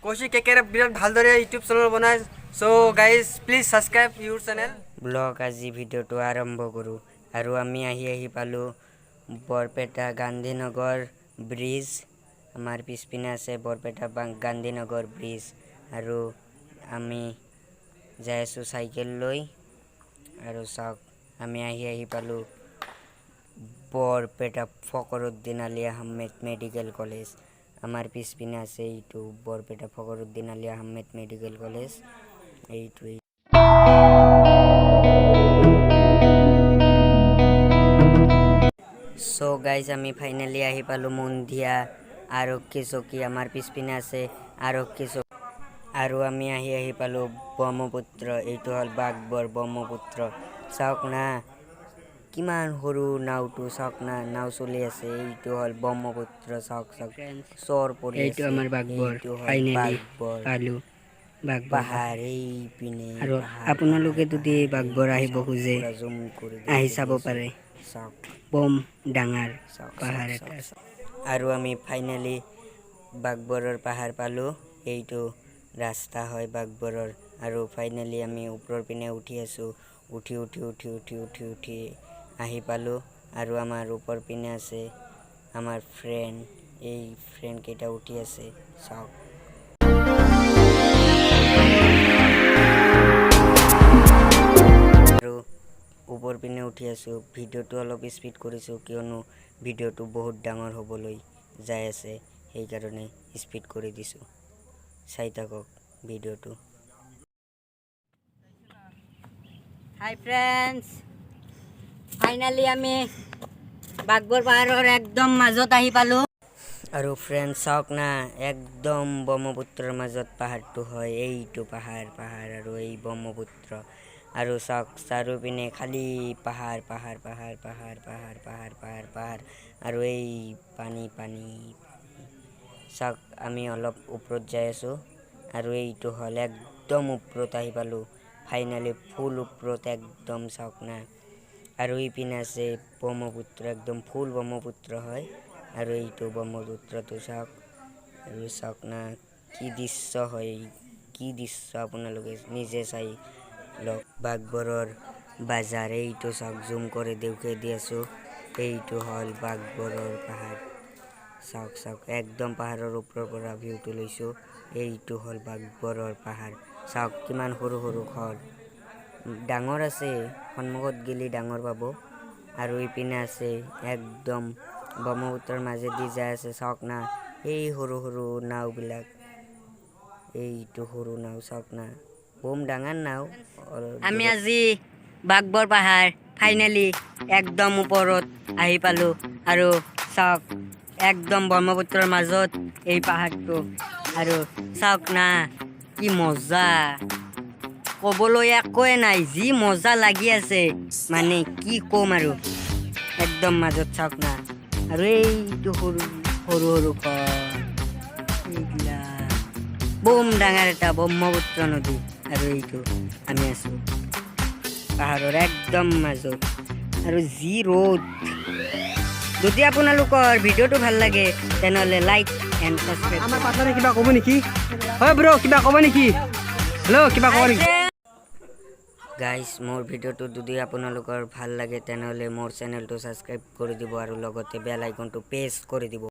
কৌশিক কেকেৰে বিৰাট ভালদৰে YouTube channel বনায়। So guys, please subscribe your channel. Blog আজি ভিডিঅ'টো আৰম্ভ কৰোঁ। আৰু আমি আহি আহি পালোঁ বৰপেটা গান্ধীনগৰ ব্ৰিজ। আমাৰ পিছপিনে আছে বৰপেটা গান্ধীনগৰ ব্ৰিজ। আৰু আমি যাই আছোঁ চাইকেল লৈ। আৰু চাওক, আমি আহি আহি পালোঁ বৰপেটা ফকৰুদ্দিন আলী আহমেদ মেডিকেল কলেজ। আমাৰ পিছপিনে আছে এইটো বৰপেটা ফকৰুদ্দিন আলী আহমেদ মেডিকেল কলেজ, এইটো। চ' গাইজ, আমি ফাইনেলি আহি পালোঁ মন্দিয়া আৰক্ষী চকী। আমাৰ পিছপিনে আছে আৰক্ষী চকী। আৰু আমি আহি আহি পালোঁ ব্ৰহ্মপুত্ৰ। এইটো হ'ল বাঘবৰ ব্ৰহ্মপুত্ৰ। চাওক না, কিমান সৰু নাওটো। চাওক না, নাও চলি আছে। এইটো হ'ল ব্ৰহ্মপুত্ৰ। চাওক চাওক, চৰ পৰি এইটো আছে। আমাৰ বাঘবৰ। এইটো হ'ল ফাইনেলি বাঘবৰ পালো বাঘবৰ। পাহাৰ এইপিনে আৰু পাহাৰ, আপোনালোকে পাহাৰ, যদি পাহাৰ। বাঘবৰ আহিব চাওক, খোজে, পুৰা জুম কৰি আহি দেখুৱাই চাব দি আছোঁ। পাৰে। চাওক। বম ডাঙৰ চাওক। পাহাৰ চাওক। এটা চাওক। আছে। আৰু আমি ফাইনেলি বাঘবৰৰ পাহাৰ পালোঁ। এইটো ৰাস্তা হয় বাঘবৰৰ। আৰু ফাইনেলি আমি ওপৰৰ পিনে উঠি আছোঁ। উঠি উঠি উঠি উঠি উঠি উঠি আহি পালোঁ। আৰু আমাৰ ওপৰ পিনে আছে আমাৰ ফ্ৰেণ্ড। এই ফ্ৰেণ্ড কেইটা উঠি আছে, চাওক। আৰু ওপৰ পিনে উঠি আছোঁ। ভিডিঅ'টো অলপ স্পীড কৰিছোঁ, কিয়নো ভিডিঅ'টো বহুত ডাঙৰ হ'বলৈ যাই আছে, সেইকাৰণে স্পীড কৰি দিছোঁ। চাই থাকক ভিডিঅ'টো। হাই ফ্ৰেণ্ডছ, ফাইনেলি আমি বাঘবৰ পাহাৰৰ একদম মাজত আহি পালোঁ। আৰু ফ্ৰেণ্ড, চাওক না, একদম ব্ৰহ্মপুত্ৰৰ মাজত পাহাৰটো হয়। এইটো পাহাৰ পাহাৰ আৰু এই ব্ৰহ্মপুত্ৰ। আৰু চাওক, চাৰিওপিনে খালী পাহাৰ পাহাৰ পাহাৰ পাহাৰ পাহাৰ পাহাৰ পাহাৰ পাহাৰ আৰু এই পানী পানী পানী। চাওক, আমি অলপ ওপৰত যাই আছোঁ। আৰু এইটো হ'ল একদম ওপৰত আহি পালোঁ ফাইনেলি, ফুল ওপৰত একদম। চাওক না, আৰু ইপিনে আছে ব্ৰহ্মপুত্ৰ, একদম ফুল ব্ৰহ্মপুত্ৰ হয়। আৰু এইটো ব্ৰহ্মপুত্ৰটো চাওক। আৰু চাওক না, কি দৃশ্য হয়, কি দৃশ্য, আপোনালোকে নিজে চাই লওক। বাঘবৰৰ বাজাৰ এইটো। চাওক, জুম কৰি দেখুৱাই দি আছোঁ। এইটো হ'ল বাঘবৰৰ পাহাৰ। চাওক চাওক, একদম পাহাৰৰ ওপৰৰ পৰা ভিউটো লৈছোঁ। এইটো হ'ল বাঘবৰৰ পাহাৰ। চাওক, কিমান সৰু সৰু ঘৰ। ডাঙৰ আছে, সন্মুখত গেলি ডাঙৰ পাব। আৰু ইপিনে আছে একদম ব্ৰহ্মপুত্ৰৰ মাজেদি যাই আছে। চাওক না, এই সৰু সৰু নাওবিলাক। এইটো সৰু নাও, চাওক না, বম ডাঙৰ নাও অলপ আমি দূৰত। আজি বাঘবৰ পাহাৰ ফাইনেলি একদম ওপৰত আহি পালোঁ। আৰু চাওক, একদম ব্ৰহ্মপুত্ৰৰ মাজত এই পাহাৰটো। আৰু চাওক না, কি মজা, ক'বলৈ একোৱে নাই। যি মজা লাগি আছে, মানে কি ক'ম আৰু। একদম মাজত চাওক না। আৰু এইটো সৰু সৰু সৰু ঘৰ এইগিলা। বম ডাঙৰ এটা ব্ৰহ্মপুত্ৰ নদী। আৰু এইটো আমি আছোঁ পাহাৰৰ একদম মাজত। আৰু যি ৰ'দ! যদি আপোনালোকৰ ভিডিঅ'টো ভাল লাগে, তেনেহ'লে লাইক এণ্ড ছাবস্ক্ৰাইব। আমাৰ পাৰ্টনাৰে কিবা ক'ব নেকি? হয় ব্ৰ, কিবা ক'ব নেকি? হেল্ল', কিবা ক'ব নেকি? গাইজ, মোৰ ভিডিঅ'টো যদি আপোনালোকৰ ভাল লাগে, তেনেহ'লে মোৰ চেনেলটো ছাবস্ক্ৰাইব কৰি দিব আৰু লগতে বেল আইকনটো প্ৰেছ কৰি দিব।